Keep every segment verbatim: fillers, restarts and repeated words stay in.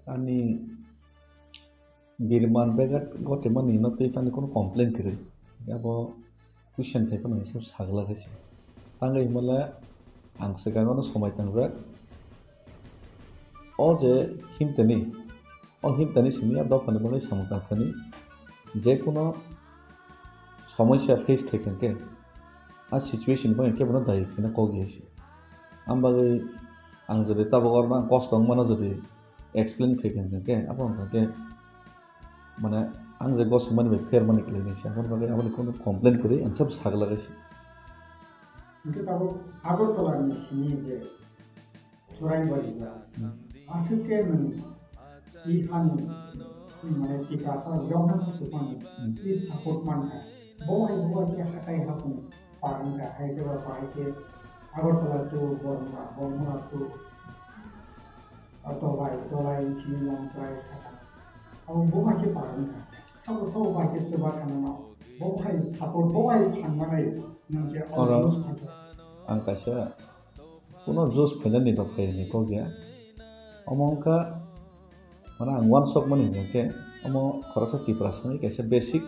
Ani birman begat gotemani no tei tani kono complain kwrwi. Abo question khai phano hisab sagla khaisi. Tangwi himala ang swkango no somai tangjak. O je himtani, o himtani simi a dophani bagwi samung tangthani. Je kuno somosya face khai kha khe, a situation bai khe bono dai kheno kok ya se. Am bagwi ang jodi tabuk orno ang kosto wngmano jodi explain khai kha khe, abo wngkha khe mane ang je gosok mani bai fair mani khlai nai se, aboni bagwi aboni kono complain kwrwi ang sab sagla khaisi. Hingke tabuk Agartala ni simi je Chwrai bai ba. Hmm. Aswk khe nwng i hani, mane, Tiprasa yokna muchungmani, hmm, i support mankha. Bo hai bo hai khe hatai hapung parwngkha, hai khe ba bahai khe Agartala to Bormura, Bormura to, ah, Dolai, Dolai chini Longtrai saka. Abo bo hai khe parwngkha. Sabo sabo bai khe swba khanano. Bo hai support, bo hai phan manai nwng je oro almost phan. Ang kaisa Kuno juice phainani ba phainani kok ya. Omo wngkha, mane ang uansukmani hwnkhe, omo khoroksa Tiprasani kaisa basic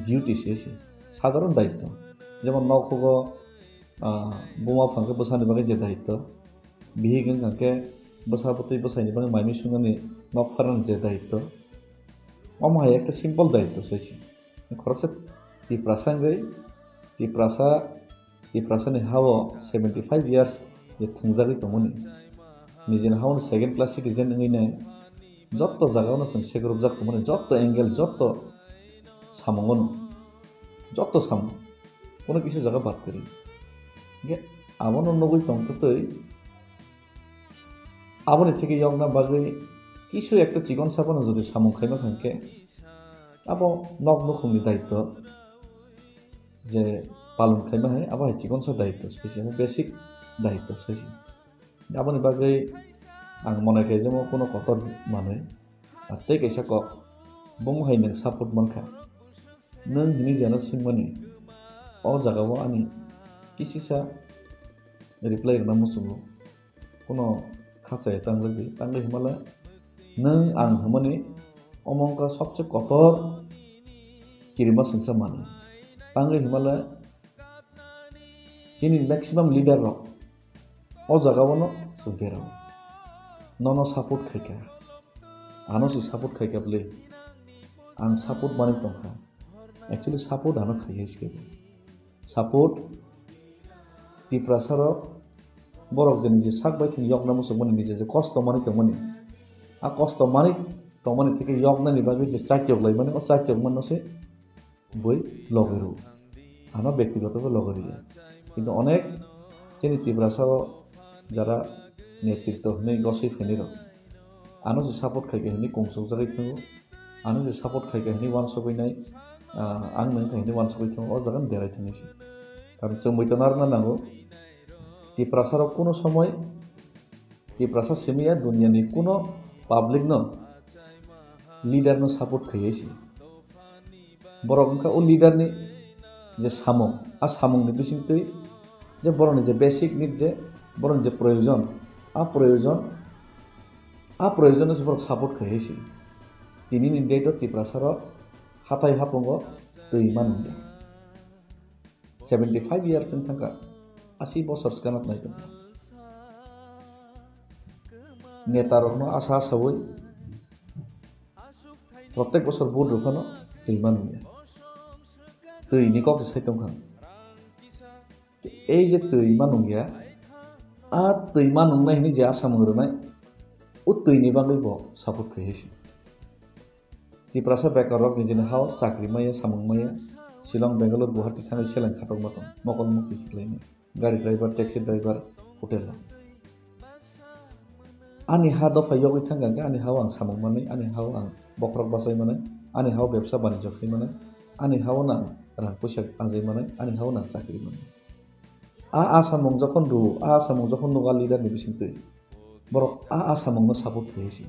duty se se, sadharon daitto. Jemon nokhugo, ah, buma phangkhe bwsani bagwi je daitto, bihik wngkha khe bwsa bwtwi bwsaini bagwi mai mui swngnani nok pharnani je daitto, omo hai ekta simple daitto se se. Khoroksa Tiprasa wngwi, Tiprasa, Tiprasani ha-o seventy five years je thwngjagwi tongmani, nijini ha-o second class citizen wngwi nai, jotto jaga-o no chwng sekrupjak tongmani, jotto angle, jotto samung-o, jotto samung, kono kisa jaga bad kwrwi. Hingke abono nugwi tongtwtwi, aboni theke yokna bagwi kisu ekta chikon saphano jodi samung khaima kha hwnkhe, abo nok nukhungni daitto je palon khaima hai, abo hai chikonsa daitto se se, abo basic daitto se se. Aboni bagwi ang mone khe jemo kuno kotor manwi, ar tei kaisa kok, bung hai nwng support mankha. Nwng hini jeno swngmani, o jagao ani kisisa reply rwna muchungo. Kuno khachaya tangjak di, tangwi himala nwng ang hwnmani omo wngkha sobse kotor kirima swngsa manwi. Tangwi himala chini maximum leader rok o jaga o no chwng derao. Nono support khaikha, ano se support khaikha bwle, ang support manwi tongkha. Actually support ano khaiya se kebo. Support Tiprasa rok, borok je niji sak bai thwng yokna muchungmani, niji je kosto manwi tongmani, a kosto manwi tongmani theke yoknani bagwi je chaityok laimani, o chaityok manno se bui logi rw, ano byaktigoto khe logi rw ya. Kintu onek chini Tiprasa o jara netritto hwnwi gosoi phainai rok, ano se support khaikha hwnwi kungsukjagwi thango, ano se support khaikha hwnwi uansugwi nai, ah, ang nwng kha hwnwi uansugwi thango, o jaga no derai thangwi se. Karon chwng muitu narwkna nango, Tiprasa rok kuno somoi Tiprasa simi ya duniya ni kuno public no, leader no support khaiya se. Borok wngkha o leader ni je samung, a samung ni bisingtwi je borok ni je basic need, je borok ni je proyojon, a proyojon, a proyojon no se borok support khaiya se. Tini ni date o Tiprasa rok hathai hapungo twi manliya. Seventy five years wng thangkha, asi bosor swkang nai tongkha. Neta rokno asa asawi protek bosor vote rw phano twi manliya. Twi ni kok se sai tongkha. Ei je twi manungya, a twi manungnai hwnwi je asamung rwnai, o twi ni bagwi bo support khai se. Tiprasa bekar rok nijini hao chakri maya, samung maya, Shillong, Bangalore, Guwahati thangwi seleng khatokma tong, mokol mukti khiklaimaya, gari driver, taxi driver, hotel rok. Ani ha dopha yogwi thangkha hwnkhe ani hao ang samung manwi, ani hao ang bokhorok bachai manwi, ani hao bebsa banijyo khai manwi, ani hao nang rang puisa ajai manwi, ani hao nang chakri manwi. A asamung jokhon rw, a asamung jokhon nugo a leader ni bisingtwi, borok a asamung no support khai se.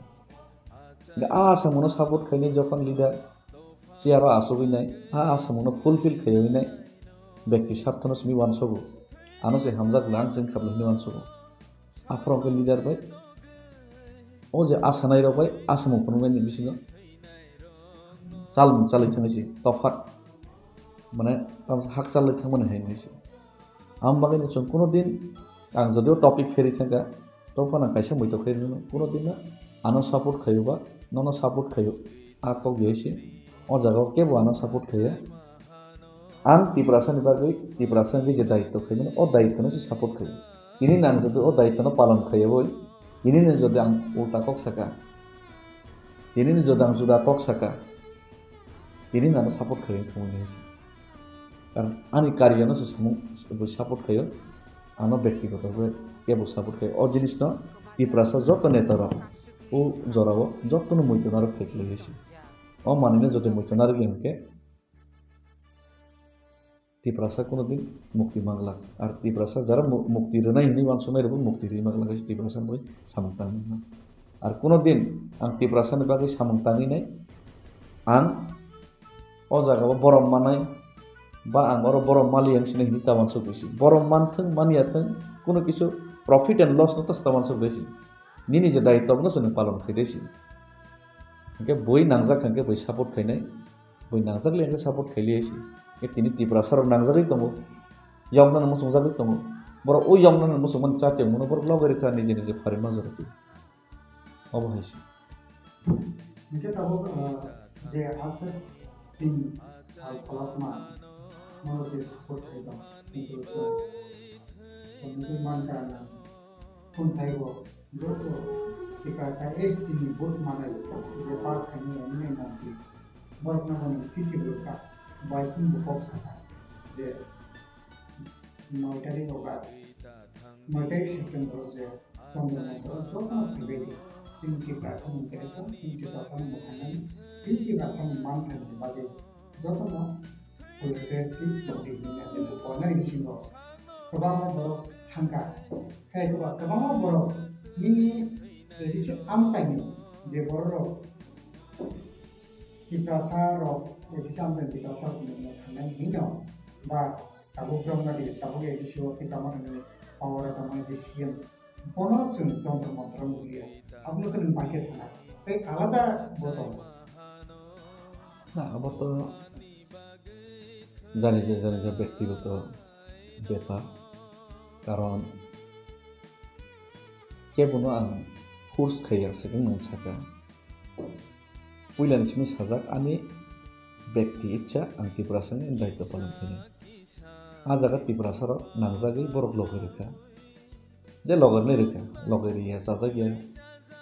Hingke a asamung no support khainai jokhon leader chair o achugwi nai, a asamung no fulfill khaiwi nai, bekti sartho no simi uansogo, ano se hamjak le ang chwng kha bwle hinwi uansogo. Aphuru hwnkhe leader bai O je asanai rok bai asamo phunuknai ni bisingo chalmung chalwi thangwi se tophat, mane, tamo hakchalwi thangmani hai hinwi se. Ang bagwi no chwng kuno din, ang jodio topic pherwi thangkha, tophano kaisa muitok khe rwno kuno din no ano support khaio ba nono support khaio, a kok bai se. O jaga o kebo ano support khaiya. Ang Tiprasa ni bagwi, Tiprasa ni je daitto khaimani, o daitto no se support khaio. Tini nang jodio o daitto no palon khaiya bai, tini ni jodi ang ulta kok saka, tini ni jodi ang juda kok saka, tini nang support khaio thumwi nai se. Karon ani kariyano se samung bai support khaio, ano bektigoto bai kebo support khaio. O jinis no Tiprasa joto neta rok o jora o joto no muitu narwk thai khlai se. O manwi no jodi muitu narwk ya hwnkhe Tiprasa kuno din mukti manglak. Ar Tiprasa jara mu-, mukti rwnai hinwi uansuknai rokbo mukti rwi manglak hai se Tiprasa bai samung tangwi. Ar kuno din ang Tiprasa ni bagwi samung tangwi nai, ang o jaga o borom manai ba ang oro borom maliya wng sinai hinwi ta uansuk rwisi. Borom manthwng, maniya thwng, kuno kisu profit and loss no ta uansuk rwisi. Nini je daitto no chwng palon khai rwisi. Hwnkhe bui nangjak hwnkhe bui support khainai. Bui nangjak le hwnkhe support khailiya se. Hwnkhe tini Tiprasa rok nangjagwi tongo. Yoknani muchungjagwi tongo. Borok o yoknani muchungmani chatiyong mano borok loge rwkha niji niji pharinma joroti. Obo hai se. Hwnkhe tabuk, ah, je aswk tin sal kwlapma, norok je support khai tong, kintu chwng tongwi mankha na, phunthai bo joto Tiprasa S T ni vote manai je pass khainai M L A mantri, borokno mani fifty rwkha, bai phung bo kok sakha je, Noitari August, noitari September je Chondro Montoro jotono phaibai di. Chini Tiprasa ni intereso, chini Tiprasa ni mwthangani, chini Tiprasa ni manthani bagwi jotono political party ni M L A konani bisingo kwbangma borok thangkha. Hai kwbangma borok nini tradition amchaini je borok rok Tiprasa rok, Tiprasa amchaini Tiprasa rok ni thangnani hino ba tabuk jongna di, tabuk A D C o khe tamo thangwi power o tamo D C M. Bono chwng jontro montro nukliya. Abono khe nwng bai khe sana. Tei alada bo tongo. Na, abo to jani je, jani je bektigoto bepar. Karon kebono ang force khaiya, swkang nwng saka. Puilani simi sajak ani bekti ichha ang Tiprasani daitto palon khainai. A jaga Tiprasarok nangjagwi borok logi rwkha. Je logi rwnai rwkha, logi rwya, chajak ya,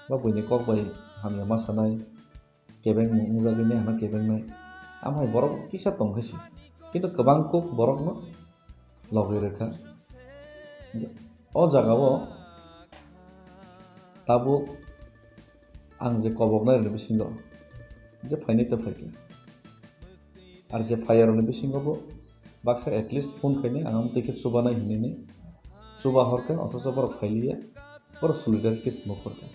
ba buini kok bai hamya ma sanai, kebengmung wngjagwi nai hano kebengnai. Amo hai borok kisa tong hai se. Kintu kwbang kuk borokno logi rwkha. O jagao tabuk ang je koboknai rokni bisingo je phainai to phaikha. Ar je phaiya rokni bisingo bo baksa at least phone khainai, ang amtwi khe chubanai hinwi chuba horkha, othocho borok phailiya, borok solidarity phunuk horkha.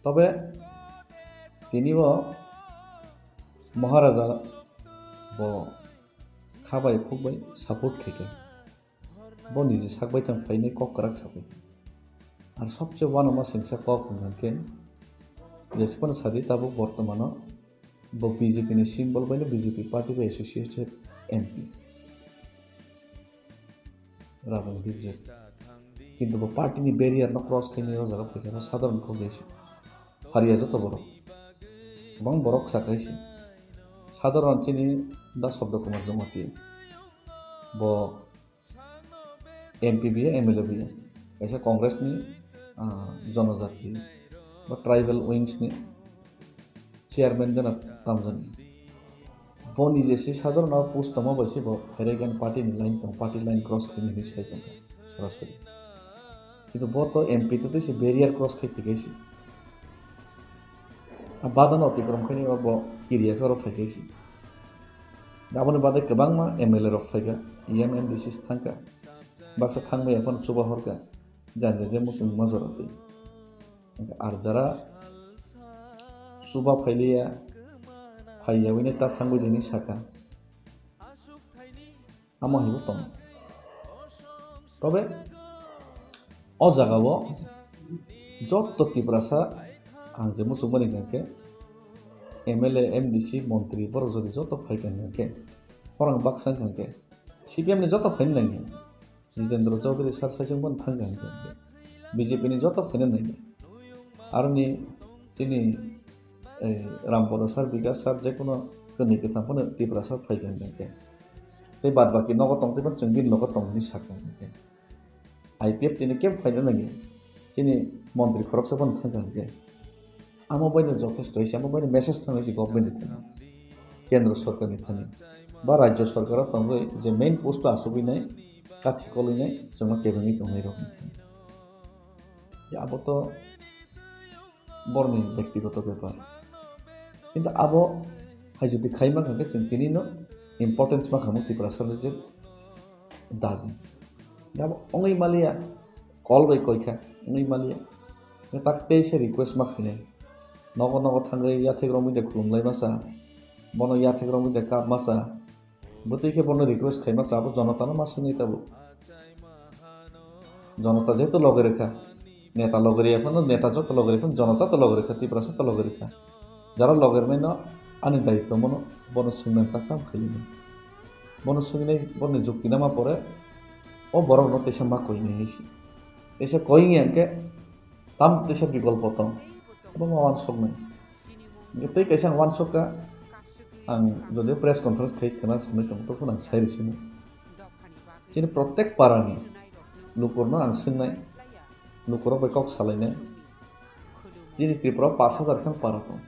Tobe tini bo Maharaja bo kha bai khuk bai support khaikha. Bo niji sak bai thang phainai kok kwrak sabai. Ar sobse uanama sengsa kok hwnkha khe, jesphano sadi tabuk bortomano bo B J P ni symbol bai no B J P party bai associated M P. Rajan Bibjek. Kintu bo party ni barrier no cross khainai o jaga phaikha, bo sadharon kok bai se. Phariya joto borok. Kwbang borok sa khai se. Sadharon chini Da Sabda Kumar Jamatia. Bo M P biya, M L A biya. Kaisa Congress ni, ah, jonojati ba tribal wings ni chairman gana tamjani. Bo ni je se sadharon o post tongma bai se bo Hairegan party ni line tong, party line cross khaini hinwi sai tongkha sorasori. Kintu bo to M P to tei se barrier cross khai phai se. A badano otikrom khaini bo kiriya khe oro phai se. Aboni bagwi kwbangma M L A rok phaikha, E M, M D C se thangkha. Baksa thangmaya phano chuba horkha, janja je muchung ma jora twi. Ar jara chuba phailiya, phaiya wngwi ta thangwi rini saka. Amo hai bo tong. Tobe o jaga o Jotto Tiprasa ang je muchungmani hwnkhe M L A, M D C, montri borok jodi jotto phaikha hwnkhe, khorang baksa wngkha hwnkhe, C P M ni jotto phaina nangya. Jitendra Chaudhary sir saichung bono thangkha hwnkhe, B J P ni jotto phaina nangya. Aroni chini, eh, Rampada sir, Bikash sir, jekono kwnwi kwtham phano Tiprasa phaikha hwnkhe. Tei bad baki nogo tongtwi phano chwng bini logo tongmani sakha hwnkhe. I P F T ni kebo phaina nangya. Chini montri khoroksa bono thangkha hwnkhe. Amo baino jothesto hai se, amo baino message thangwi se government ni thani, kendra sorkar ni thani, ba rajya sorkar o tongwi je main post o achugwi nai, kathi kolwi nai, chwngno kebengwi tongnai rok ni thani. Je abo to borni bektigoto bepar. Kintu abo hai jodi khai mankha khe chwng tini no importance mankha mo Tiprasa ni je dabi. Abo ongwi maliya, call bai koi kha, ongwi maliya. Nang tak tei se request ma khainai. Nogo nogo thangwi yathek romwi de khulum lai masa. Bono yathek romwi de kap masa. Bwtwi khe bono request khai masa, abo jonota no ma swngwi tabuk. Jonota jehetu loge rwkha, neta loge rwya phano, neta joto loge rwya phano, jonota to loge rwkha, Tiprasa to loge rwkha. Jara loge rwnaino ani daitto bono, bono swngnani tak tam khainai. Bono swngnai, bono jukti nama pore, o borok no teisa ma koinai hai se. Teisa koi wngya hwnkhe, tam teisa bikolpo tong, abo ma wansoknai. Hwnkhe tei kaisa ang wansokha, ang jodi press conference khai khna samai tong, tongphano ang sai rw sino. Chini protek parani lukurno ang swngnai, lukurok bai kok salainai. Chini Tripura o pash hajar khan para tong,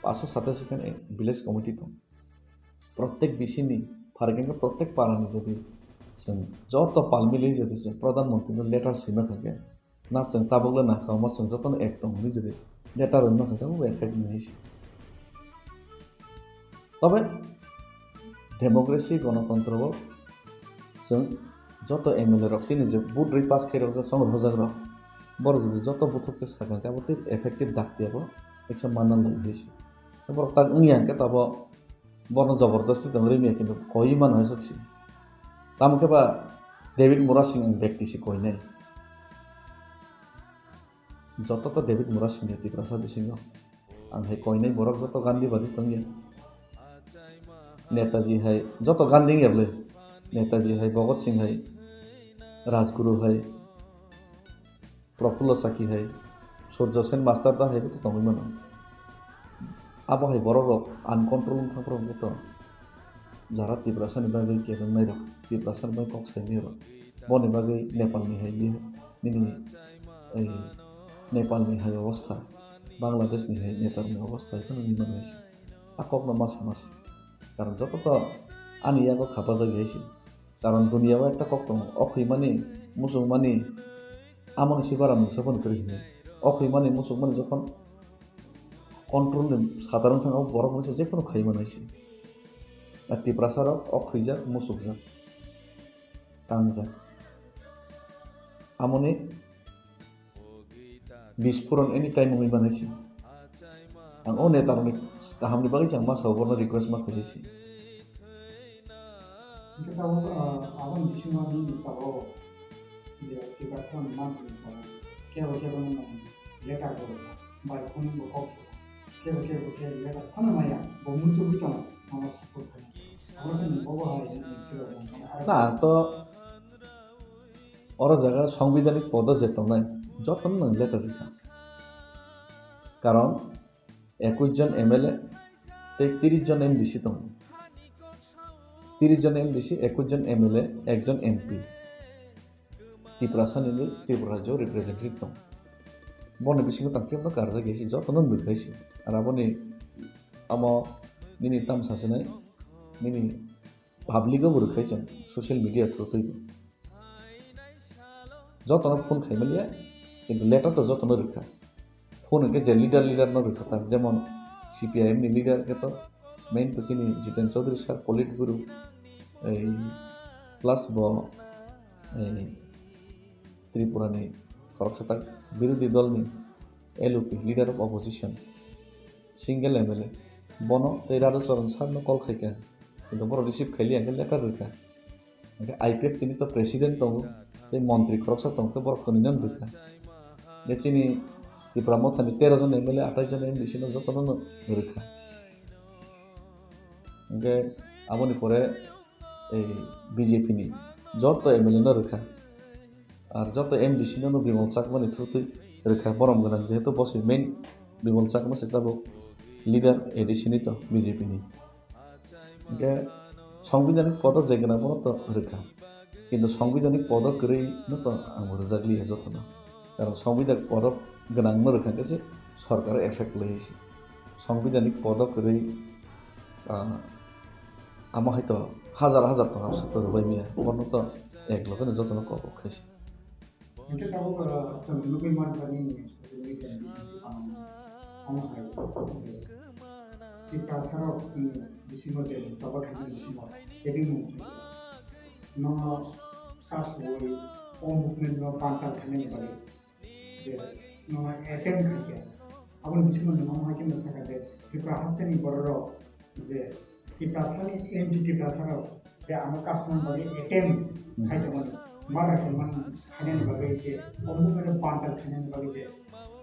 pash satashi khan village committee tong. Protek bisini, pharikhe protek parani jodi chwng joto pal mili jodi chwng Pradhan Mantri no letter swima kha khe, na chwng tabuk le nangkha, omo chwng jotono ek tong hinwi jodi letter rwna kha khe, abo effect wngwi se. Tobe democracy, gonotontro o chwng joto M L A rok chini je vote rwi pass khe rok je chong rwjak rok, borok jodi joto buthuk khe sakha khe abo tei effective dakti abo eksa manna lai hinwi se. Borok tak wngya hwnkhe tabo bono jobordasti tong rwmya kintu koi mano hai se. Tamo khe ba David Murasing ang bekti se koinai. Joto to David Murasing ya Tiprasa bisingo. Ang hai koinai borok joto Gandhi badi tongya. Netaji hai joto Gandhi wngya bwle. Netaji hai, Bhagat Singh hai, Rajguru hai, Prafullo Chakhi hai, Surjo Sen Master da hai bo to tongwi mano. Abo hai borok rok uncontrol wng thang phuru to jara Tiprasa ni bagwi kebeng nai rok, Tiprasa ni bagwi kok sai nai rok. Boni bagwi Nepal ni hai di, nini, ei, Nepal ni hai obostha, Bangladesh ni hai neta rok ni obostha hai phano nini mano hai se. A kok no ma sama se. Karon joto to ani yago khapajak hai se. Karon duniya o ekta kok tongo, o khwi mani, muchung mani, amoni se bara mungsa phano kwrwi hinwi. O khwi mani, muchung mani jokhon control ni sadharong thang, abo borok mani se jephano khai mano hai se. A Tiprasa rok o khwijak, muchukjak, tangjak. Amoni Bisphuron anytime wngwi manai se. Ang o neta rokni kahamni bagwi se ang ma sao, borno request ma khlai se. Hwnkhe tabuk, ah, aboni bisingo nini tabuk je Tiprasa ni manthani tabuk kebo kebo no nang letter bo rwkha, bai phone bo kok kebo kebo khe letter phano maya, bo muitu bwtang mano support khainai. Abo khe nini bobo hai nini Tiprasa ni. Na, ang to oro jaga sangbidhanik podo je tongnai, jotono nang letter rikha. Karon ekush jon M L A tei tris jon M D C tongo. Tris jon M D C, ekush jon M L A, ekjon M P. Tiprasa ni Tripura rajyo representative tongo. Boni bisingo tang kebo karjak ya se, jotono nukha se. Ar aboni amo nini tamsa sinai, nini public o bo rwkha se, social media through twi bo. Jotono phone khai manya, kintu letter to jotono rwkha. Phone hwnkhe je leader, leader no rwkha ta, jemon C P I M ni leader khe to main to chini Jiten Chaudhary sir, Politburo, ei, plus bo, ei, Tripura ni khoroksa tak birodhi dol ni L O P, leader of opposition, single M L A, bono tei Radha Charan sir no call khai kha, kintu borok receive khai liya, hwnkhe letter rwkha. Hwnkhe I P F T ni to president tongo, tei montri khoroksa tongo, khe borok twnwi nang bwkha. Hwnkhe chini Tipra Mothani tero jon M L A, atais jon M D C no jotono no rwkha. Hwnkhe aboni pore ei B J P ni joto M L A no rwkha. Ar joto M D C no no Bimal Chakmani through twi rwkha, borom gwnang, jehetu bo se main, Bimal Chakma se tabuk leader A D C ni to B J P ni. Hwnkhe songbidanik podo je gwnang bono to rwkha. Kintu songbidanik podo kwrwi no to ang bo rwjak liya jotono. Karon songbidanik podo gwnang no rwkha khe se sorkar effect lai se. Songbidanik podo kwrwi, ah, amo hai to hajar hajar tong abo se to rwbai maya. Bono to ek loge no jotono kok kok khai se. Hingke tabuk, ah, chwng nugui mankha nini social media ni bisingo tamo, omo hai, Tiprasa rok ni bisingo je choba khainani bisingo kebengmung khaikha. Nono kasui o movement no panchal khainani bagwi je nono attempt khaikha. Aboni bisingo nwng omo hai khe nwng sakha je Tripura hasteni borok rok je Tiprasani anti Tiprasa rok je ano kasumani bagwi attempt Hmm. khai tongmani, murder khaimani khainani bagwi je o movement panchal khainani bagwi je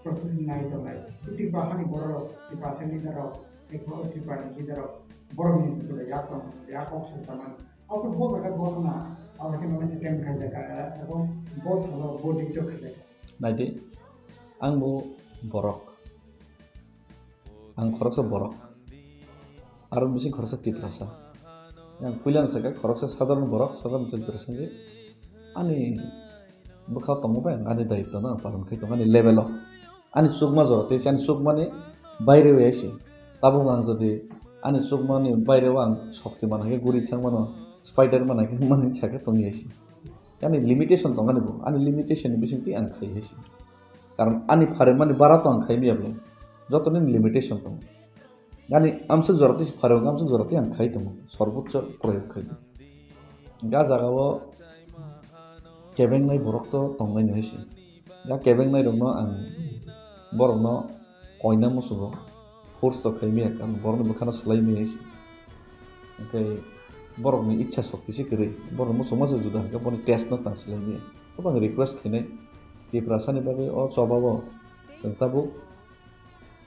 prostitute nai tongnai. Tei Tripura hani borok rok, Tiprasa leader rok, tei Tripura ni leader rok borok ni bwskango yak tong, yak kok sa chamani. Abo bo jaga bo na, abo khe mane attempt khai jaka, abo bo salo bo dikjok khai jaka. Naidi, ang bo borok. Ang khoroksa borok. Aro bising khoroksa Tiprasa. Yang puila no sakha khoroksa sadharon borok, sadharon Tiprasa hwnkhe ani bwkha tongo bai ang ani daitwno ang palon khai tongo ani level o. Ani chukma jora tei ani chukmani baire bai se. Tabuk ang jodi ani chukmani baire o ang Shaktiman hai khe guri thangmano, Spiderman hai khe mani sakhe tongya se. Ani limitation tong ani bo. Ani limitation ni bising twi ang khai hai se. Karon ani pharemani bara to ang khai miya bwle. Joto ni limitation tong. Ani amsuk jora twi phareo, amsuk jora twi ang khai tongo. Sorboccho proyog khai. Ga jaga o kebengnai borok to tongnai no hai se. Ga kebengnai rokno ang borokno koina musugo. Force to khai miya, ang borokni bwkhano swlai miya se. Hwnkhe borokni ichha shokti se kwrwi, borokni muchungma se juda hwnkhe boni taste no tang swlai miya. Obo ang request khainai, Tiprasani bagwi o choba o chwng tabuk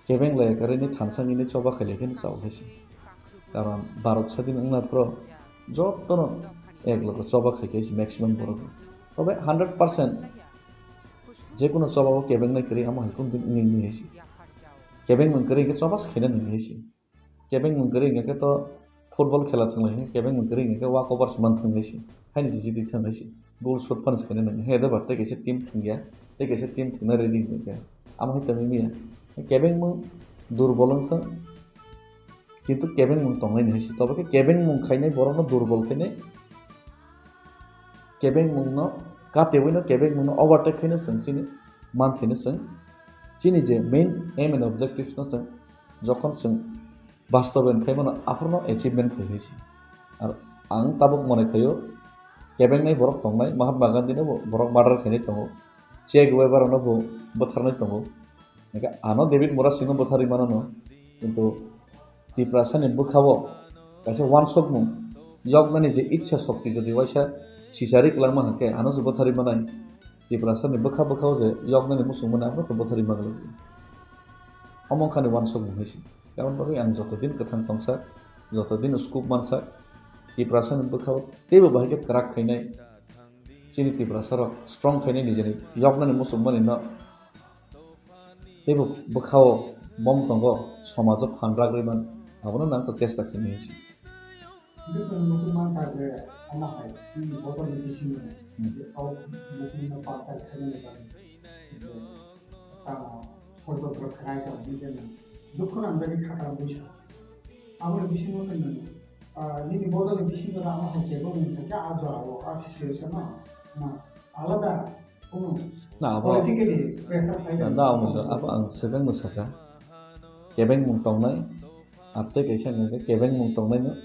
kebeng laya kwrwini thansa hwnwi choba khailai kheno chao hai se. Karon Bharat sadin wngna phuru jotono ek loge choba khai khai se maximum borok. Tobe hundred percent jekunu choba o kebengnai kwrwi amo hai kunu din wngwi wngwi hai se. Kebengmung kwrwi hwnkhe choba se khaina nangwi hai se. Kebengmung kwrwi hwnkhe to football khela thwnglai hwnkhe kebengmung kwrwi hwnkhe walk over se man thwng hai se. Haini se jiti thwng hai se. Goal shoot phano se khaina nangwi. He da ba tei kaisa team thwngya. Tei kaisa team thwngna ready hwnkhe. Amo hai tongwi manya. Kebengmung durbol wngthwng. Kintu kebengmung tonglaini hai se. Tobo khe kebengmung khainai borokno durbol khainai. Kebengmungno, katewino kebengmungno overtake khaino chwng chini manthaino chwng chini je main aim and objectives no chwng jokhon chwng bastobayan khaimano aphurno achievement phaiwi se. Ar ang tabuk mone khaio kebengnai borok tongnai, Mahatma Gandhi no bo borok murder khainai tongo, Che Guevara no bo bwtharnai tongo. Hingke ano David Murasing no bwtharwi mano no, kintu Tiprasani bwkhao kaisa wansokmung, yoknani je ichha shokti jodi waisa sichari kwlangma hwnkhe ano se bwtharwi manai. Tiprasani bwkha bwkhao je yoknani muchungmani aphuru bwtharwi manglai. Omo wngkhani wansokmung hai se. Aboni bagwi ang joto din kwthang tongsa, joto din scope mansa, Tiprasani bwkhao teibo bahai khe kwrak khainai. Chini Tiprasa rok strong khainai nijeni yoknani muchungmani no. Teibo bwkhao bom tongo, somajo phan ragwi man, abono nang to chesta khainai se. Bini muchung mankha je omo hai, bini bodolni bisingo Hmm. je kok bukungno panchal khainani bagwi je tamo sorgo borok khnai tong, bini je nang dukhu nang bagwi khakra buisa. Aboni bisingo khe nini, ah, nini bodolni bisingo tamo hai kebo nini khe a jorao, a situation-o, na alada Na, abo, politically pressure khai na, da, amo da, abo ang swkang no sakha. Kebengmung tongnai, ar tei kaisa hwnka khe kebengmung tongnai no,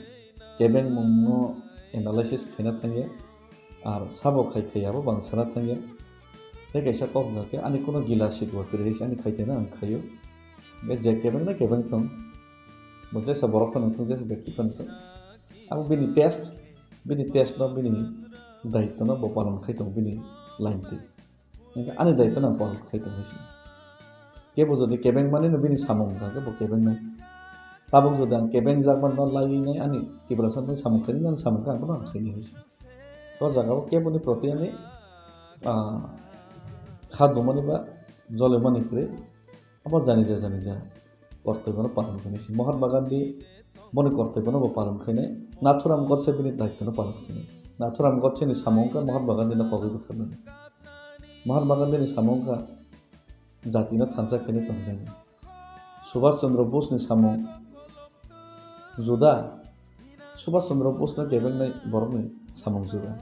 kebengmung no analysis khaina thangya, ar sabo khai khai abo bang sana thangya. Tei kaisa kok hwnka khe ani kuno gila sikwa kwrwi se ani khai tongna ang khaio. Hwnkhe je kebeng na kebeng thung, bo jesa borok phano thung, jesa bekti phano thung. Abo bini test, bini test no, bini daitw no bo palon khai tongo bini line twi. Hingke ani daitwno ang palon khai tong hai se. Kebo jodi kebeng mani no bini samung wngkha khe bo kebeng nai. Tabuk jodi ang kebeng jak mani no laiwi nai ani Tiprasa ni samung khaini nang samung khe ang bono ang khaini hai se. O jaga o kebo ni proti ani, ah, kha dumani ba jole mani kwrwi abo janija janija kortoi bono palon khaini se. Mahatma Gandhi boni kortoi bono bo palon khainai. Nathuram Godse bini daityo no palon khainai. Nathuram Godse ni samung wngkha Mahatma Gandhi no kogwi butharnani. Mahatma Gandhi ni samung wngkha jati no thansa khainai tongmani. Subhash Chandra Bose ni samung juda. Subhash Chandra Bose no kebengnai borok ni samung juda.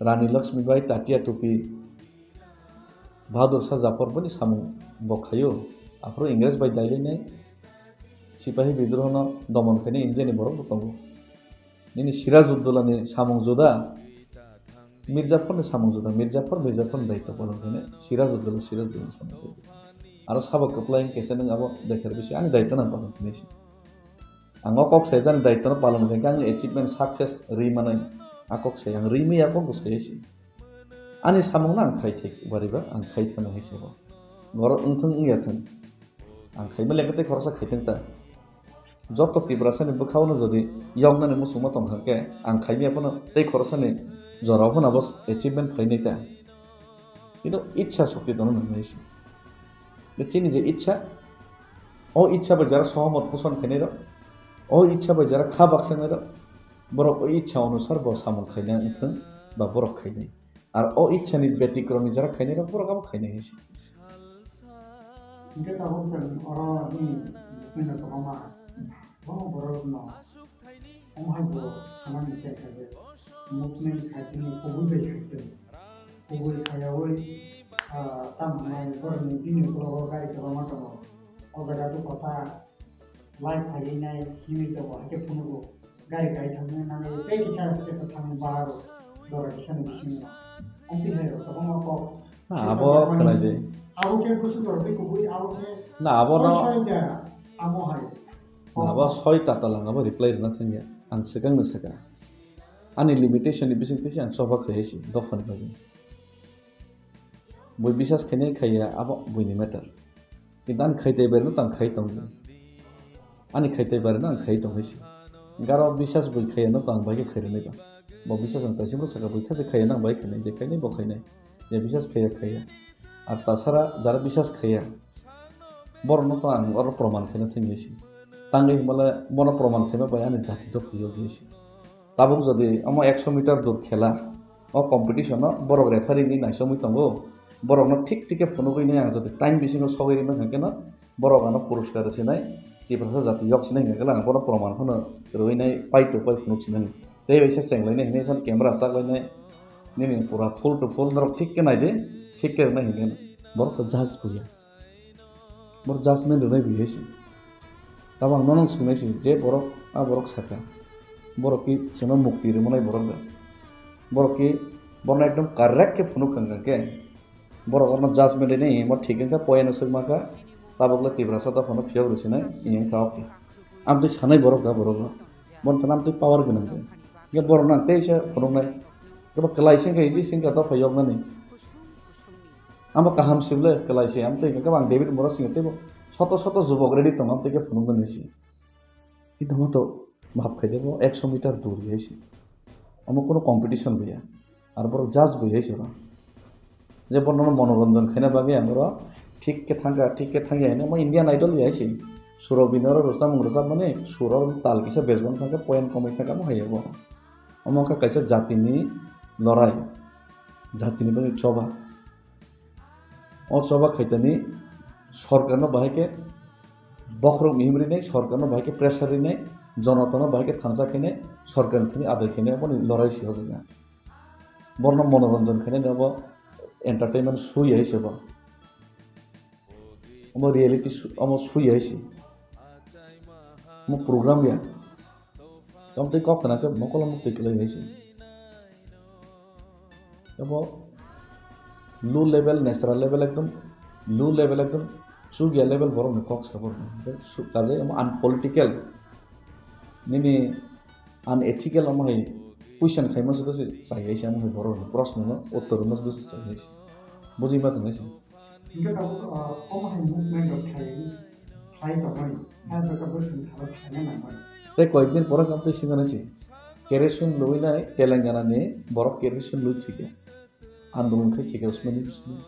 Rani Lakshmi Bai Tatia Tupi Bahadur Shah Japar boni samung bo khaio. Aphuru Ingres bai dailainai sipahi bidroho no domon khainai India ni borok bo tongo. Nini Sirajuddaulah ni samung juda, Mir Jafar ni samung juda, Mir Jafar, Mir Jafar ni daityo palon khainai, Sirajuddaulah, Sirajuddaulah ni samung juda. Aro sabo kwplai wngkhe se nwng abo dekher bisi ani daityo no palon khainai se. Ang o kok sai jani daityo no palon khainai, ang achievement success ri manai a kok sai, ang ri maya kok bo sai se. Ani samung no ang khai thai bariba, ang khai thano hai se bo. Borok wngthung wngya thung. Ang khaima lekha tei khoroksa khaitwng ta. Joto Tiprasani bwkhao no jodi yoknani muchungma tongkha khe, ang khaimya phano tei khoroksani jorao phano abo achievement phainai ta. Kintu itsa shokti tono nangmani se. Tei chini je itsa, o itsa bai jara sohomot poson khainai rok, o itsa bai jara kha baksa nai rok, borok o itsa onusar bo samung khaina wngthung ba borok khainai. Ar o itsa ni betikromni jara khainai rok borok abo khainai hai se. Hingke tabuk chwng oro bini bwkhwino kwbangma, kwbangma borokno omo hai bo sanani chai kha je movement khaitini kubui bai khaitini. Kubui khaiyaui, ah, tamo nai borokni bini ukologo gari kwbangma tongo. O jaga dukha kha. Lai phaiwi nai himwi tongo, hakhe phunugo gari kai thangwi nangwi tei kisa step thangwi bahar o dora kisani bisingo. Ongtwi hai rok kwbangma kok. Na, abo khwnai de. Abo khe bwswk rok tei kubui abo khe. Na, abo no. Soi soi da, amo hai. Na, abo soi ta talang abo reply rwna thangya. Ang swkang no saka. Ani limitation ni bising twi se ang choba khlai si dopha ni bagwi. Bui bisas khainai khaiya abo buini matter. Kintu ani khaitai barino tang khai tongdi. Ani khaitai barino ang khai tongwi si. Garo bisas bui khaiya no tang bai khe khairwnai ba. Bo bisas ang taisingo saka bui khasi khaiya nang bai khainai je khainai bo khainai. Je bisas khaiya khaiya. Ar tasara jara bisas khaiya. Borokno to ang oro proman khaina thangwi si. Tangwi himale bono proman khaima bai ani jati to khuyo di si. Tabuk jodi omo ekso meter dur khela, o competition o borok referee ni naisomwi tongo, borokno thik thik khe phunugwi nai ang jodi time bisingo sogwi rwna hwnkhe no borok ano puruskar rwsinai, Tiprasa jati yok sinai hwnkhe ang bono proman phano rwui nai pai to pai phunuk sinai. Tei waisa chenglainai hinwi phano camera chaklainai, nini pura full to full norok thik khe naidi, thik khe rwnai hwnkhe borok to judge buya. Borok judgment rwnai bui hai se. Tamo ang nono swngnai se, je borok, a borok saka. Borok ki chwngno mukti rwmani borok da. Borok ki borokno ekdom correct khe phunuk kha hwnkhe. Borok orno judgment rwnai, mo thik wngkha, poyano swkma kha. Tabukle Tiprasa dophano phiyok rwsinai, wngkha okay. Amtwi sanai borok da borokno. Bono tano amtwi power gwnang khe. Hwnkhe borokno ang teisa phunuknai. Kebo kwlai se wngkha, easy se wngkha dopha yoknani. Amo kaham sible kwlai se, amtwi hwnkhe ang David Mura singha teibo soto soto jubok ready tongo, amtwi khe phunuknani se. Kintu mo to map khai de bo ekso meter dur hai se. Amo kono competition bo ya. Ar borok judge bo hai se ba. Je bono monoranjan khaina bagwi ang oro thik khe thangkha, thik khe thangya hinwi omo Indian Idol ya hai se. Suro bini oro rwchapmung rwchapmani suro tal kisa bejbang thangkha, point komwi thangkha, omo hai ya bo. Omo wngkha kaisa jatini lorai, jatini bagwi choba. O choba khaitani sorkarno bahai khe bokhorok mihim rinai, sorkarno bahai khe pressure rinai, jonotano bahai khe thansa khainai, sorkarni thani adai khainai, oboni lorai se o jaga. Borno monoranjan khainai, obo entertainment sui hai se bo. Omo reality su-, omo sui hai se. Omo program ya. Tamo tei kok khna khe mokol muk twi kwlai hai se. Abo low level, natural level ekdom low level, ekdom chukya level borok ni kok sa borok ni. Su-, kajai omo unpolitical. Nini unethical omo hai question khaima se to se chai hai se omo hai borok ni. Proshno no uttor rwma se to se chai hai se. Bujui ma thang hai se. Hingke tabuk, ah, omo hai movement rok khlai, khlai tongmani. Hai bwkha bwswng salo khlaina nangmani. Tei koyekdin pore kam twi singana si. Kerosene lui nai Telangana ni borok kerosene lui thwikha. Andolon khai thwikha Usmani bising.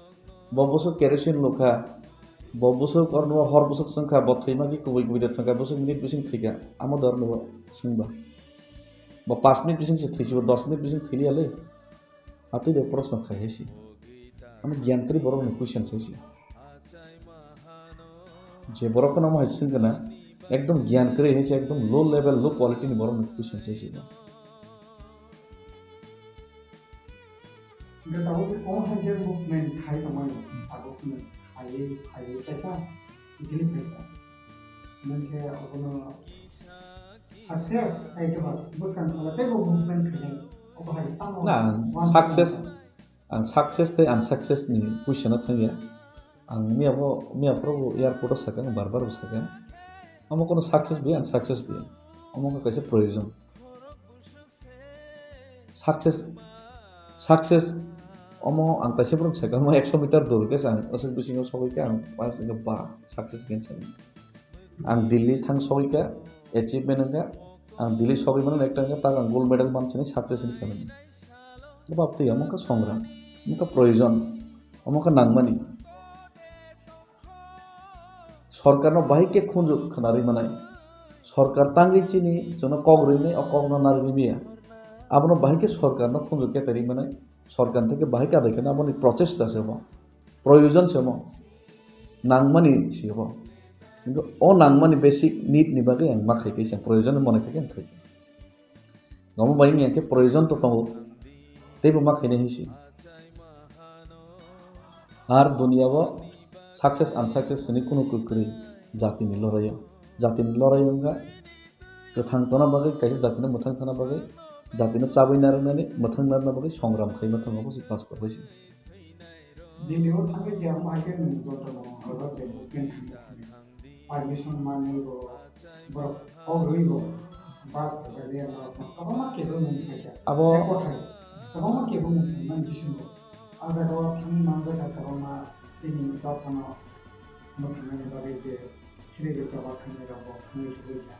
Bo bwswk kerosene lukha. Bo bwswk orno hor bwswk swngkha. Bo thwima khe kubui kubui de thangkha. Bwswk minute bising thwikha. Amo dor no swngba. Bo pas minute bising se thwisi bo dos minute bising thwiliya le. Atwi de proshno khai hai si. Ano gyan kwrwi borok ni question sai si. Je borok no mo hai swngkha na. Ekdom gyan kwrwi hai si, ekdom low level, low quality ni borok ni question sai si. Hingke tabuk omo hai je movement khai tongmani, tabuk khai, khai kaisa delete khai ta. Hingke abono success khai khe ba bwskang sala teibo movement khai nai. Obo hai tamo Na, ang one success, ang success tei unsuccess ni question o thangya. Ang miya bo, miya phuru bo airport o sakha, ang bar bar bo sakha. Omo kono success biya, unsuccess biya. Omo wngkha kaisa proyojon. Success, success, omo ang kaisa borok sakha, omo ekso meter dur khe ang aswk bisingo sogwi khe ang pas wngkha ba success khe sakha. Ang Delhi thang sogwi kha, achievement wngkha, ang Delhi sogwi mano ekta wngkha, tak ang gold medal mansinai success hinwi sanai. Bab twi omo wngkha songram, omo wngkha proyojon, omo wngkha nangmani. Sorkarno bahai khe khunju khwnarwi manai. Sorkar tangwi chini chwngno kok rwinai, o kokno narwgwi maya. Abono bahai khe sorkarno khunju ketarwi manai. Sorkar theke bahai kadai kheno aboni prochesta se omo. Proyojon se omo. Nangmani se omo. Kintu o nangmani basic need ni bagwi ang ma khai kaisa, proyojon mone khai khe ang khai. Omo bai wngya khe proyojon to tongo, teibo ma khainai hinwi si. Ar duniya o success unsuccess hinwi kunu kwrwi jatini loraio. Jatini loraio wngkha kwthang tongna bagwi, kaisa jatino mwthang thangna bagwi, jatino chabwi narwknani, mwthang narwkna bagwi songram khaima thangma bwswi pass kok bai si. Delhi o thangwi je omo hai khe nwng joto no order de booking thangwi thangwi permission manwi bo borok kok rwi bo bus thajak ya norok no kwbangma kebo mung phaikha. Abo Eko thai kwbangma kebo mung phaimani bisingo. A jaga o thangwi manjak kha kwbangma tini dophano mwthangnani bagwi je sri rwkha ba thangwi rok bo thangwi sugwi kha.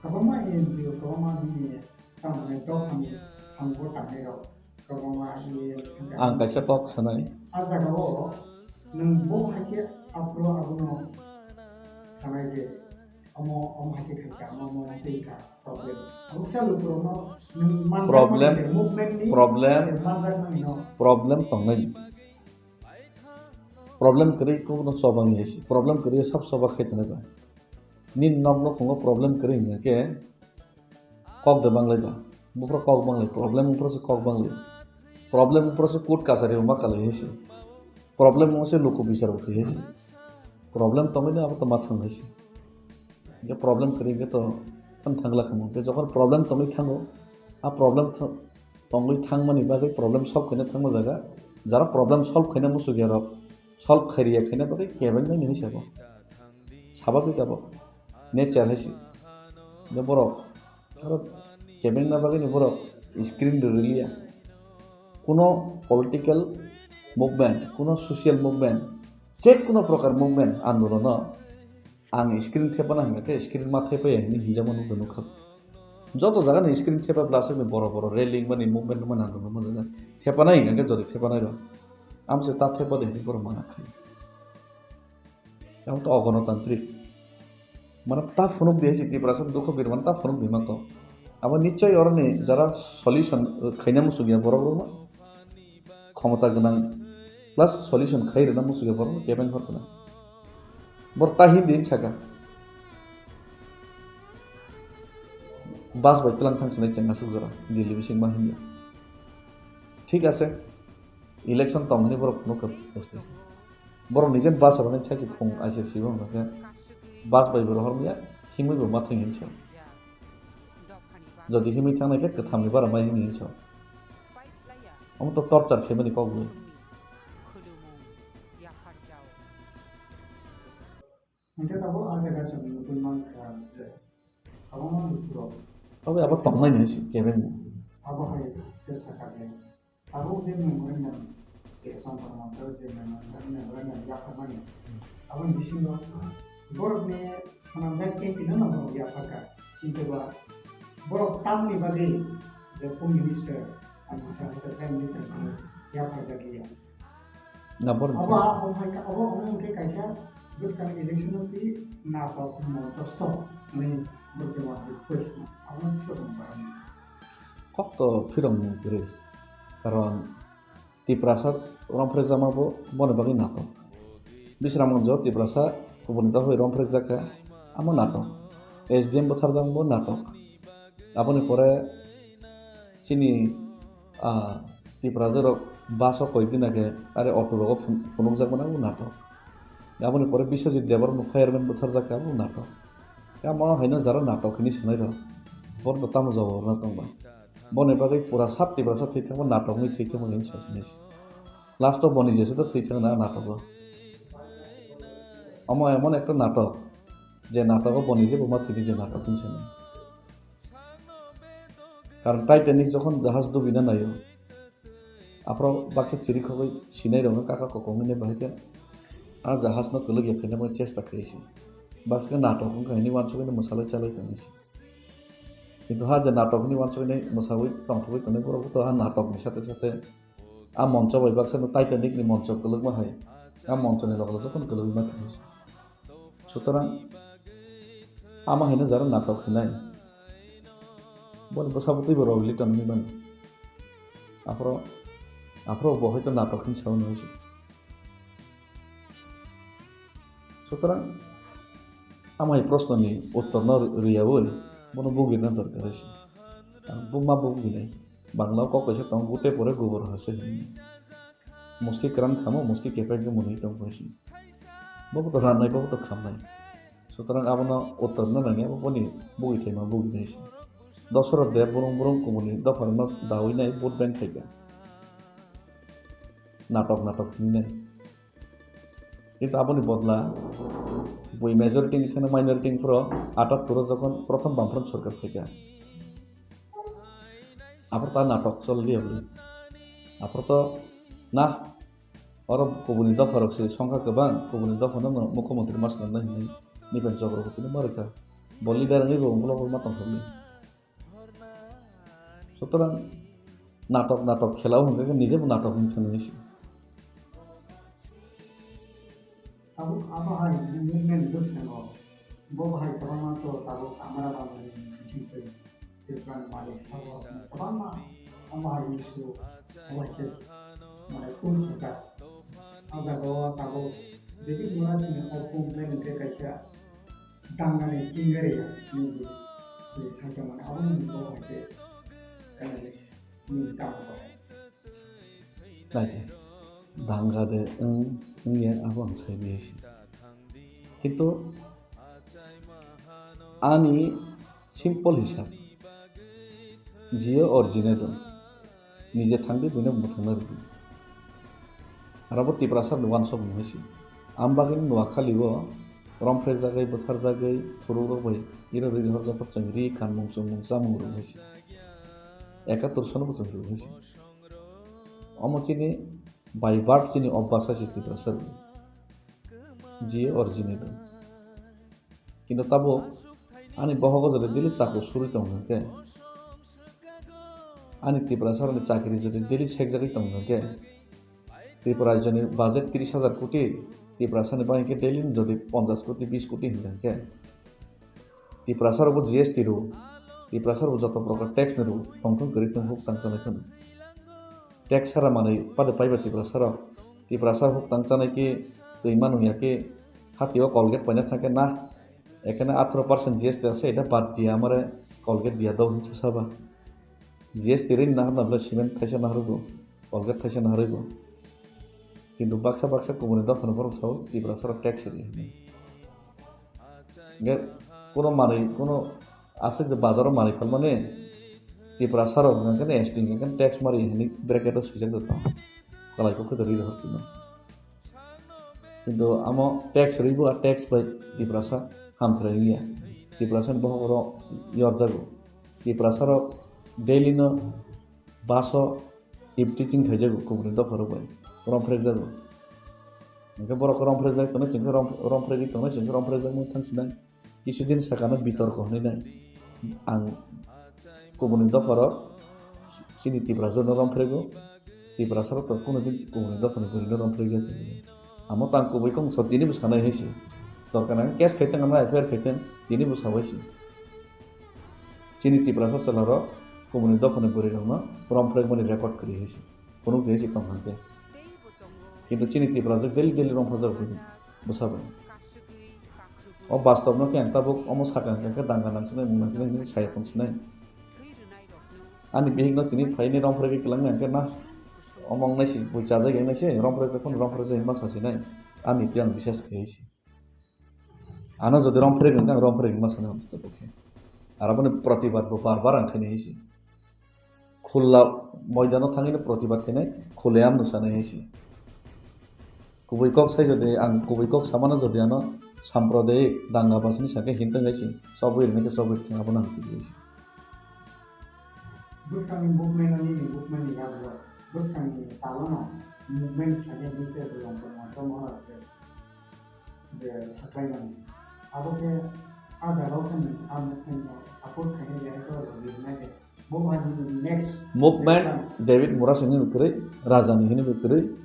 Kwbangma N G O kwbangma bini tamo hwnwi dophani thango tangnai rok. Ang kaisa kok sanai. A jaga o nwng bo hai khe aphuru abono sanai je omo, omo hai khe khaikha, omo, omo tei kha problem. Abo kisa lukurokno nwng manjakmani Problem, je movement ni problem, je manjakmani no. Problem tongnai. Problem kwrwi kok no choba wngya si. Problem kwrwi sab choba khai tongnai ba. Nini nok nukhungo problem kwrwi hwnkhe kok de banglai ba. Buphuru kok banglai, problem buphuru se kok banglai. Problem buphuru se court kachari ma kalai hai se. Problem buphuru se luku bichar bo khai hai se. Problem tongwi no abo to ma thang hai se. Hingke problem kwrwi hingke to thang thangla kamo. Hingke jokhon problem tongwi thango, a problem th-, tongwi thangmani bagwi problem solve khaina thangma jaga. Jara problem solve khaina muchukya rok, solve khairiya khaina bagwi kebeng nai hinwi sabo. Sababik abo. Nature hai se. Hingke borok Aro kebengna bagwi ni borok screen rwrwliya. Kuno political movement, kuno social movement, je kuno prokar movement, andolono ang screen thepana hwnga khe screen ma thepaya hinwi hinjakma nukdo nukha. Joto jaga ni screen thepa bwlaswk ni borok borok rally wngmani movement wngmani andolon wngmani jaga thepana hwnga khe jodi thepanai rw. Amse ta thepa de hinwi borok mana khai. Yang to ogonotantrik. Mana ta phunuk di hai si Tiprasa dukho birman ta phunuk di mako. Abo nichoi oroni jara solution, eh, khaina muchungya borok rokno. Khomota gwnang plus solution khai rwna muchungya borok kebeng hor gwnang. Bor ta hindi saka. Bus bai tlang thang sinai cheng asuk jora. Delhi bising ma hindi. Thik ase. Election tong hwnwi borok phunuk kha S P S ni. Borok nije bus rok ni sai se phung aise sibo hwnba khe bus bai bo rohor maya himwi bo ma thang hinwi sa. Jodi himwi thangnai khe kwtham ni bara mai himwi hinwi sa. Omo to torture khaimani kok bai. Hingke tabuk a jaga chwng nugwi mankha je kwbangma lukurok Obo abo tongnai ni si kebeng. Abo hai khe sakha je tabuk je nwng hwnwi mano. Tongthok mantro je mano, mano, mano, yapharmani. Aboni bisingo borokni swnamjak tei tino no borok yapharkha. Kintu ba borok tamni bagwi je Home Minister, ani bwskango tei Prime Minister phano yapharjakliya. Na borok Obo ha, obo hai ka, obo omo wngkhe kaisa bwskang election o twi natok montostok hwnwi borok joma request kha. Abono khe tong parani. Kok to phirong kwrwi. Karon Tiprasa romphrekjakma bo boni bagwi natok. Bisramganjo Tiprasa kubuni dophai romphrekjakha, amo natok. S D M bwtharjakma bo natok. Aboni pore chini, ah, Tiprasa rok bus o koi din age, are auto rogo phun-, phunukjakmani bo natok. Aboni pore Biswajit Debbarma fireman bwtharjakha bo natok. Amo haino jara natok hinwi sanai rok. Borok tamo jawab rwna tongba. Boni bagwi pura sap Tiprasa thwi thangma natokni thwi thangma hinwi sasinai se. Last o boni jesa to thwi thangna natogo. Omo emon ekta natok, je natogo boni je buma thwini je natok hinwi sanai. Karon Titanic jokhon jahaj dubina naio, aphro baksa chiri khogwi sinai rokno kaka kokong hinwi bahai khe a jahaj no kwlwk ya khaina bagwi chesta khlai se. Baskhe natok wngkha hinwi uansugwi no mwsalwi chalwi tongwi se. Kintu ha je natok hinwi uansugwi nai mwsawi tongthogwi tongnai borok bo to ha natok ni sate sate a moncho bai baksa no Titanic ni moncho kwlwkma hai a moncho ni loge loge jotono kwlwgwi ma thangwi se. Sutorang ama haino jara natok hinai boni bwsa bwtwi bo rogwi tongwi mano. Aphro, aphro bo hoito natok hinwi sawi nai se. Sutorang amai proshno ni uttor no rwyawi bono bugirna dorkar se. Ang buma buginai. Bangla o kok kaisa tongo, "Gute pore gobor hase" hinwi. Muski kwran khamo, muski kepek de mwnwi tong pai se. Bobo to rannai, bobo to khamnai. Sutorang abono uttor no nangya, boni bugi thaima buginai se. Dosoro de burung burung kubuni dopharno dawi nai vote bank khaikha. Natok natok hinwi nai. Kintu aboni bodla bui majority ni thani minority ni phuro atattor o jokhon prothom Bamfront sorkar phaikha. Aphro ta natok choli di aboni. Aphro to na oro kubuni dopha rok se songkha kwbang, kubuni dopha no mukhyamantri ma swnamnai hinwi nipen chokro hotini ma rwkha. Bo leader wngwi bo ungkulok ma tongthokli. Sutorang natok natok khela o hwnkhe nije bo natok wngwi thangwi se. Abo, abo hai movement bwskango bo bahai kwbangma to tabuk Amara Bangani bising twi Tripura ni malik sabo kwbangma abo hai issue abo hai khe mane kung khacha. O jaga o tabuk Bibik Murati ni o complaint hwnkhe kaisa dangani chingari ya nini saikamani abo ni bo hai khe nini tamo ko hai. Naidi, danga de wng, wngya abo ang sai di se. Kintu ani simple hisab, jiyo origin-e do, nije thangdi buino mwthangna rwdi. Arabo Tiprasa ni uansuk mung hai se. Ambagini Noakhali o romphre jagwi, bwthar jagwi, thuruk rok bai iro rwi horjak chwng ri kanmung chwngmung chamung rok hai se. Ekattor sono bo chwng rw hai se. Omo chini by birth chini obvasa se Tiprasa rw. Jiyo origin-e do. Kintu tabuk ani bohogo jodi daily chakri suri tong hwnkhe, ani Tiprasa rokni chakri jodi daily sekjagwi tong hwnkhe, Tripura rajyoni budget tris hajar koti, Tiprasani bagwi hwnkhe daily ni jodi ponchash koti, bis koti hwnkhe, Tiprasa rokbo G S T rw, Tiprasa rokbo joto prokar tax ni rw, tongthung kwrwi thung huk tang chanai phano. Tax sara manwi pade paiba Tiprasa rok, Tiprasa huk tang chanai khe twi manu ya khe hati o Colgate paina thang khe na, ekhane atharo percent G S T ase, eta bad diya amare Colgate diya do hinsa saba. G S T rin nahar na bwle cement thaisa naharwi bo, Colgate thaisa naharwi bo. Kintu baksa baksa kubuni dophani borok sao Tiprasa rok tax ri hinwi. Hingke kuno manwi, kuno aswk je bazaro manwi phalmani Tiprasa rok hwnka khe S T hwnka khe tax mari hinwi bracket o swijak de tong. Kalai kok khe de ri rohor chino. Kintu amo tax ribo a tax bai Tiprasa hamthrai wngya. Tiprasa ni bohok oro yorjago. Tiprasa rok daily no baso ip teaching khaijago kubuni dopha rok bai. romphrekjago. Hingke borok romphrekjak tongnai, chwngkhe rom-, romphregwi tongnai, chwngkhe romphrekjakmani thangsinai. Kisudin sakano bitorko hinwi nai. Ang kubuni dopharo chini Tiprasano romphrekgo, Tiprasarok to kunu din kubuni dophani bwrwino romphrekya. Amo tang kubui kok sa tinibo sanai hai se. Dorkar nang case khaitang, ama F I R khaitang, tinibo sabai se. Chini Tiprasa chwlarok kubuni dophani bwrwirokno romphrekmani record kwrwi hai se. Phunuk twi se tong kha khe. Kintu chini Tiprasa daily daily romphajak bini bwsa bai. O bastobno khe ang tabuk omo sakha hwnkhe danga nangsinai, mung nangsinai hinwi saya tongsinai. Ani bihikno tini phaini romphregwi kwlangni hwnkhe na omo wngnai se, bui chajak wngnai se, romphregjak phano romphregjak hinwi ma sasinai. Ani twi ang bisas khlai se. Ano jodi romphregwi hwnkhe ang romphregwi ma sanai, tabuk khe. Aro boni protibad bo bar bar ang khainai se. Khulla moidano thangwi no protibad khainai, khuleam no sanai hai se. Kubui kok sai jodi, ang kubui kok samano jodi ano sampradayik danga basini sakhe hintang hai se, chobwi rwni khe chobwi thang, abono ang twi hai se. Bwskangni movement ani movement ni yago, bwskangni talono movement khainai ni je belong tongma tongma rok je. Je saklaimani. Abo khe a jagao khe nwng a movement no support khainai je, abo rok rinai de. Bo bai nwng next movement program. David Murasing ni kwrwi, Raja ni hini kwrwi,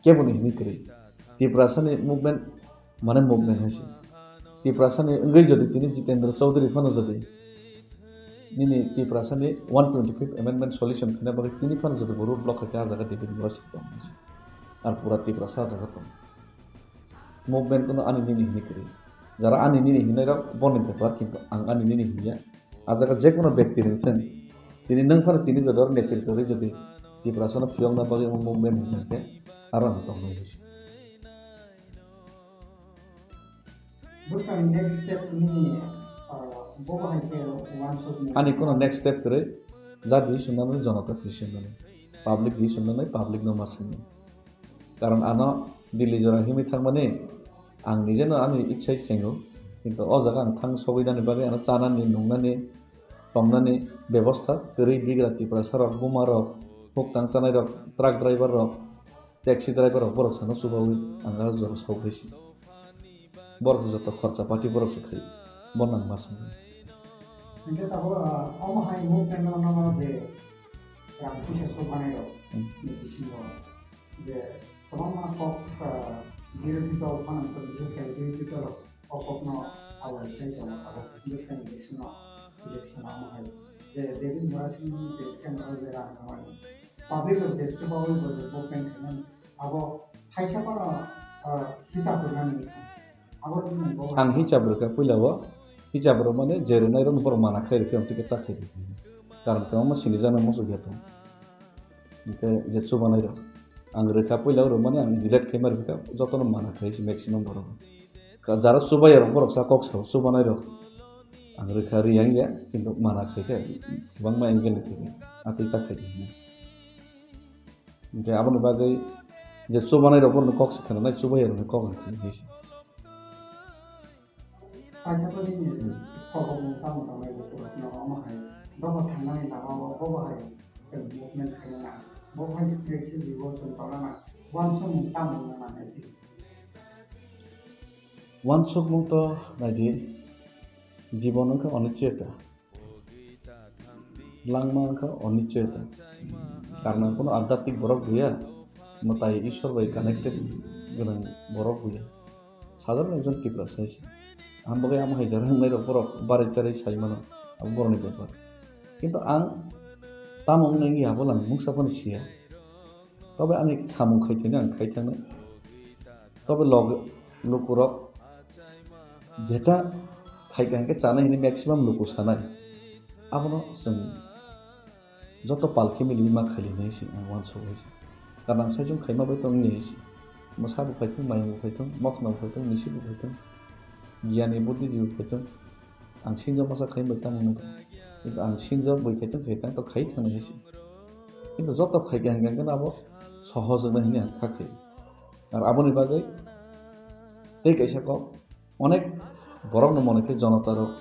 kebo ni hini kwrwi. Tiprasa ni movement mane movement hai se. Tiprasa ni wngwi jodi tini Jitendra Chaudhary phano jodi nini Tiprasa ni one twenty-fifth amendment solution khaina bagwi tini phano jodi bo road block khaikha, a jaga David Murasing tong hai se. Ar pura Tiprasa a jaga tong. Movement kono ani nini hini kwrwi. Jara ani nini hinai rok boni bepar, kintu ang ani nini hinya. A jaga je kono bekti rwng thung. Tini nwng phano tini jora netrito rwi jodi Tiprasano phiyokna bagwi omo movement hwnkhe aro ang tongnai hinwi se. Bwsani next step nini, ah, bo bahai khe uansukni. Ani kono next step kwrwi, ja decision nangnai, jonota decision nangnai. Public decision nangnai, public no ma sangnai. Karon ano Delhi jora himwi thangmani ang nijeno ani ichai chengo, kintu o jaga ang thang sogwi nani bagwi ano chanani, nungnani, tongnani bebosta kwrwi. Bigra Tiprasa rok, buma rok, huk tang chanai rok, truck driver rok, taxi driver rok, borok sano chubawi ang a jora sogwi si. Borok joto khorcha party borok se khai, bo nang ma sani. Hingke tabuk, ah, omo hai movement no, no, no, je rang puisa sok manai rok, hmm, ni bisingo je kwbangma kok, ah, birodhi dol phano wngkha, bises khai birodhi dol rok o kok no awai khai tongo tabuk, bises khai election no, election omo hai je David Murasing ni je scam rok je rang rwmani public rok je chubawi bo je movement khaimani abo thaisa phano, ah, hisab rwnani. Ang hisab rwkha puila o, hisab rwmani je rwnai rokno borok mana khlai rwkhe, ang tike ta khlai rwkha. Karon kwbangma sinijaknai muchuk ya tong. Hingke je chubanai rok, ang rwkha puila o rwmani ang delete khaima rwkha, jotono mana khlai se maximum borok. Ka-, jara chubaya rok borok sa kok sao, chubanai rok. Ang rwkha riyang ya, kintu mana khlai khe kwbangma angle ni theke, atwi ta khlai khe. Hingke aboni bagwi je chubanai rok borokni kok se khwnanai, chubaya rokni kok ni theke hinwi se. Paithago nini kokmung tamo tongnai bo borokno omo hai dophar thangnani lama o bobo hai chwng movement khaina nang. Bo hai strategy o chwng tongna nang. Uansukmung tamo wngna nang hai se. Uansukmung to naidi, jibon wngkha onicheta. Langma wngkha onicheta. Karnang kono adhyatmik borok buya, mwtai Ishwar bai connected gwnang borok buya. Sadharon ekjon Tiprasa hai se. Ang bagwi amo hai jora wngnai rok borok barai charai sai mano, abo borokni bepar. Kintu ang tamo wngnai wngya abo lang mungsa phano siya. Tobe ani samung khai thwino ang khai thangnai. Tobe log lukurok jeta khai kaham khe chanai hinwi maximum luku sanai. Abono chwng joto palkhe mili ma khailainai se ang uansukha se. Kanang saichung khaima bai tong ni se. Mwsa bo khai thung, mayung bo khai thung, mothno bo khai thung, nisi bo khai thung, giyani buddhiji bo khai thung. Ang sinjak masa khai bai tamo nukha. Kintu ang sinjak bai khai tong khai tang to khai thang nai se. Kintu joto khai kaham kaham khe abo sohoj wngna hinwi ang kha khai. Ar aboni bagwi tei kaisa kok, onek borokno mone khe jonota rok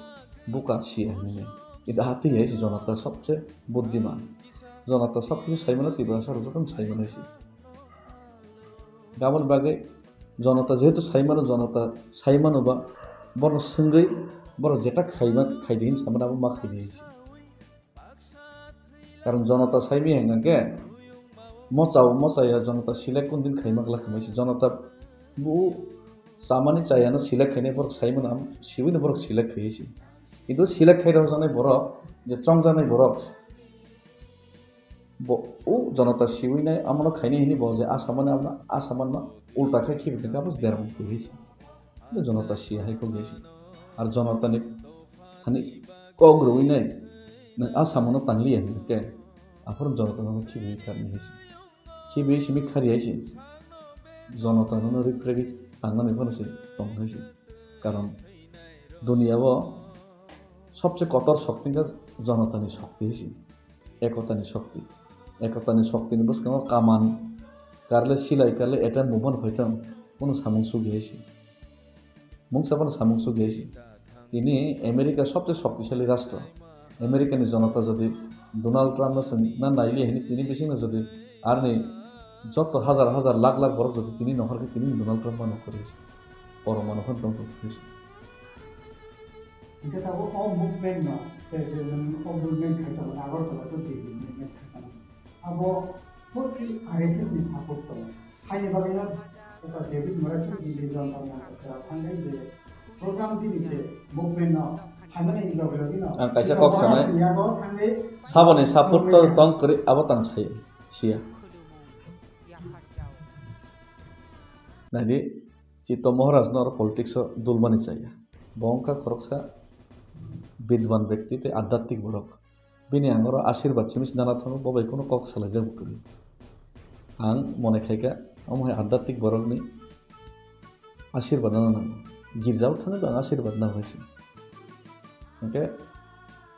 buka siya hinwi. Kintu hatwi hai se jonota sobse buddiman. Jonota sob kichu sai mano, Tiprasa rok jotono sai mano se. Aboni bagwi jonota jehetu sai mano, jonota sai mano ba, bono swngwi borok jeta khaima khaidi hinwi samani abo ma khaidi hinwi se. Karon jonota saimi hwnkha khe mochao mochaya jonota select kundin khaima glak khamai se. Jonota bu chamani chayano select khainai borok sai mano, am siwino borok select khaiwi se. Kintu select khai rwjaknai borok, je chongjaknai borok, bo o jonota siwinai amono khainai hinwi bo je asamani abono asamanma ulta khe khibi khe abo dermung twiwi se. Bo jonota siya hai kok se. Ar jonotani thani kok rwinai nwng asamano tangliya hinwi khe aphuru jonotano khibi kharni hai se. Khibi simi khari hai se. Jonotano rikhragwi tangnani phano se tong hai se. Karon duniya o sobse kotor shokti wngkha jonotani shokti hai se. Ekotani shokti. Ekotani shoktini bwskango kaman karle, silai karle, atom bomb phai thung, bono samung sugwi hai se. Mungsa bono samung sugwi hai se. Tini America sobse shoktisali rashtra. America ni jonota jodi Donald Trump no chwng na naili hini tini bisingno jodi arni joto hajar hajar lakh lakh borok jodi tini nohor khe tini Donald Trump no nokhor hai se. Oro mano phano tong tong hai se. Hingke tabuk o movement no, je, je, nang o movement khai tongo, Agartala to Delhi movement khai tongo. Abo totally R S S ni support tongo. Haini bagwi no, Doctor David Murasing Delhi Jantar Mantar khela thangwi je program tini je movement no phaimani loge loge no. Ang kaisa kok sanai. Yago thangwi Saboni support to tong kwrwi abo tang sai, siya. Naidi, Chitto Maharaj no oro politics o dulmani chaya. Bo wngkha khoroksa bidwan bekti tei adhyatmik borok. Bini ang oro ashirbad simi se nana thango, bo bai kheno kok salaijak bo kwrwi. Ang mone khaikha, omo hai adhyatmik borokni ashirbad nana nango. Girjao thangwi bo ang ashirbad nang hai se. Hwnkhe,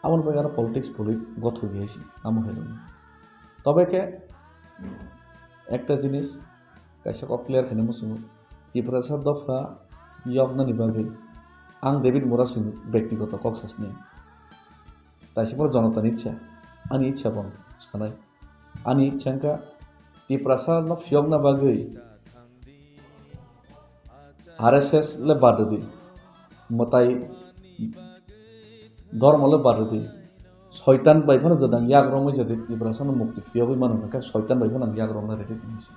aboni bagwi aro politics poli gothok hai se, amo hai rwngno. Tobe khe, ekta jinis, Kaisa kok clear khaina muchungo. Tiprasa dopha yoknani bagwi ang David Murasing bektigoto kok sasni. Taisipor jonotani ichha, ani ichha bo ang sanai. Ani ichha wngkha Tiprasa no phiyokna bagwi R S S le bad rwdi. Mwtai Dhormo le barodi. Soitan bai phano jodi ang yak romwi jodi Tiprasano mukti phiyogwi mano hwnkhe soitan bai phano ang yak romna ready tongwi se.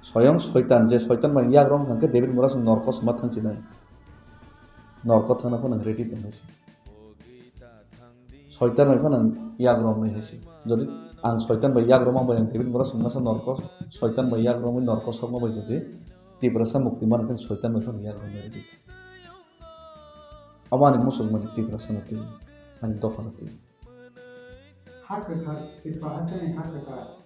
Soyong soitan, je soitan bai yak rom hwnkhe David Murasing norko sima thangsinai. Norko thangna phano ang ready tongwi se. Soitan bai phano ang yak romwi hai se. Jodi ang soitan bai yak romma bai ang David Murasing masa norko, soitan bai yak romwi norko sokma bai jodi Tiprasa mukti mano hwnkhe soitan bai phano yak romna ready. Omo ani muchungmani Tiprasano twi, ani dophano twi. Ha kwthar, Tripura haste ni ha kwthar,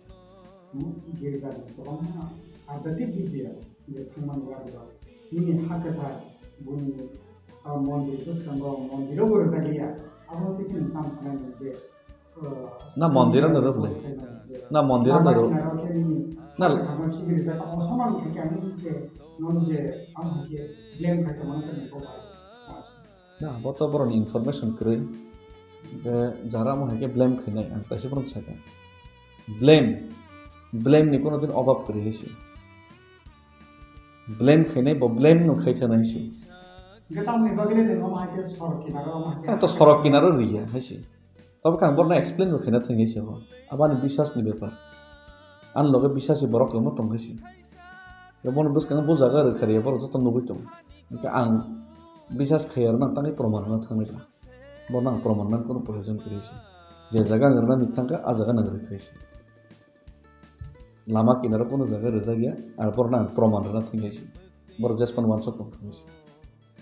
hmm, girja ni kwbangma adhyatmik bidya je thangmani bagwi rok. Nini ha kwthar, buni, ah, mondir bwskango, mondiro bo rwjakliya, abono twi kheno tamo sanai je, Na mondirano rw bwle. Na mondirano rw. Na. Na, bo to borokni information kwrwi. Hwnkhe jara omo hai khe blame khainai, ang kaisa phano sakha. Blame, blame ni kono din obab kwrwi hai se. Blame khainai bo blame no khai thana hai se. Ang to sorok kinaro riya hai se. Tabo khe ang borokno explain bo khaina thangwi se bo. Abo ani biswas ni bepar. Ani loge biswas ni borok kwbangma tong khe se. Bono bwskango bo jaga rwkha rwya borok joto nugwi tongo. Hwnkhe ang biswas khaiya rwna tangwi proman rwna thangnai ba. Bono ang proman nang kunu proyojon kwrwi se. Je jaga ang rwna ni thangkha, a jaga nang rwkha se. Lama kinaro kunu jaga rwjak ya, ar borokno ang proman rwna thangwi se. Borok jespan wansok tong thangwi se.